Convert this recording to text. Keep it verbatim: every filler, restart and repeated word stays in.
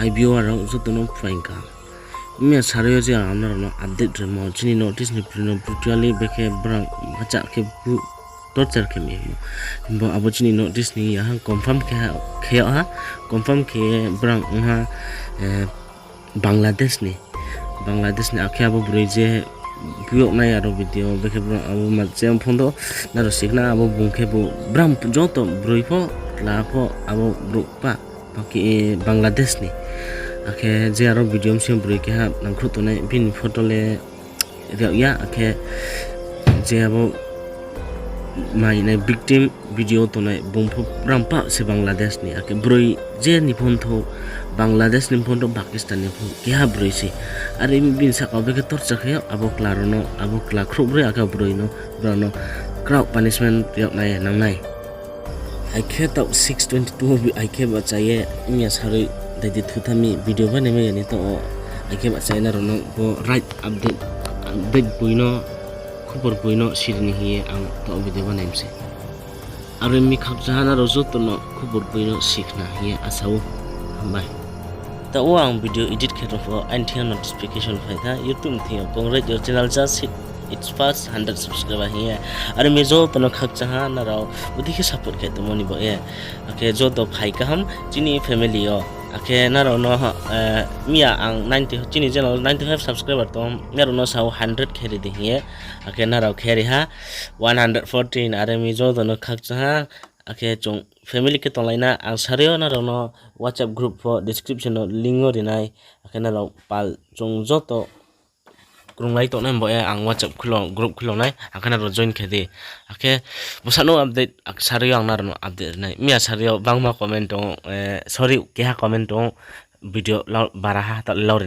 Hi viewer rao joto no phaing kha. Miya saroi yo je ang nrao no update rimo, chini North East ni broi no brutally bekhe brang bacha khe bu torture khe mi himo. Himba abo chini North East ni ya ha confirm khe ha, khe yag ha, confirm khe brang ong ha, eh, Bangladesh ni. Bangladesh ni akhe abo broi je buyog nai aro video bekhe brang abo ma je phone do nrao sikhna abo bung khe bo brang joto broi pho, tla pho abo brouh pa. Baki, eh, Bangladesh ni. Akhe je aro video bsing broi keha nangkhruh tongnai bini photo le riak ya, akhe je abo mai nai victim video tongnai bung pho brang pa se Bangladesh ni. Akhe broi je ni phone thou, Bangladesh ni phone thou, Pakistan ni phone keha broi se. Are bini saka bekhe torture khe abo kla rao no, abo kla khrouh broi akhe broi no, brao no kraoh punishment riak nai nangnai. Akhe taoh six twenty two bi akhe bacha ye miya saroi dai di thutha mi video banai mai ya ni taoh o. Akhe bacha ye nrao no bo right update, update boi no, khobor boi no siri ni hing ye ang taoh video banai mi se. Aro mi khakchangha nrao joto no khobor boi no sikhna hing ye asa ou. Hambai. Taoh o ang video edit khe tong pho aini thing yo notification phai tha, YouTube thing yo, congratulate your channel just hit its first hundred subscriber hing ye. Aro mi joto no khakchangha nrao bodei khe support khe tongmo ni baoh ye. Akhe joto phai kaham chini family yo. Akhe nrao no, eh, miya ang ninety, chini channel ninety five subscriber tong, nrao no sao hundred khe ri di hing ye. Akhe nrao khe ri ha one hundred fourteen, aro mi joto no khakchangha. Akhe chung family khe tonglai na, ang saroi yo nrao no WhatsApp group pho description no link o ri nai. Akhe nrao pal chung joto krunglai tongnai bo ye ang WhatsApp khulo, group khulo nai, akhe nrao join khe di. Akhe bsa no update, ak-, saroi yo ang nrao no update ri nai. Miya saroi yo bangma comment tong, eh, sorry, keha comment tong, video lau, bara ha, taoh lau ri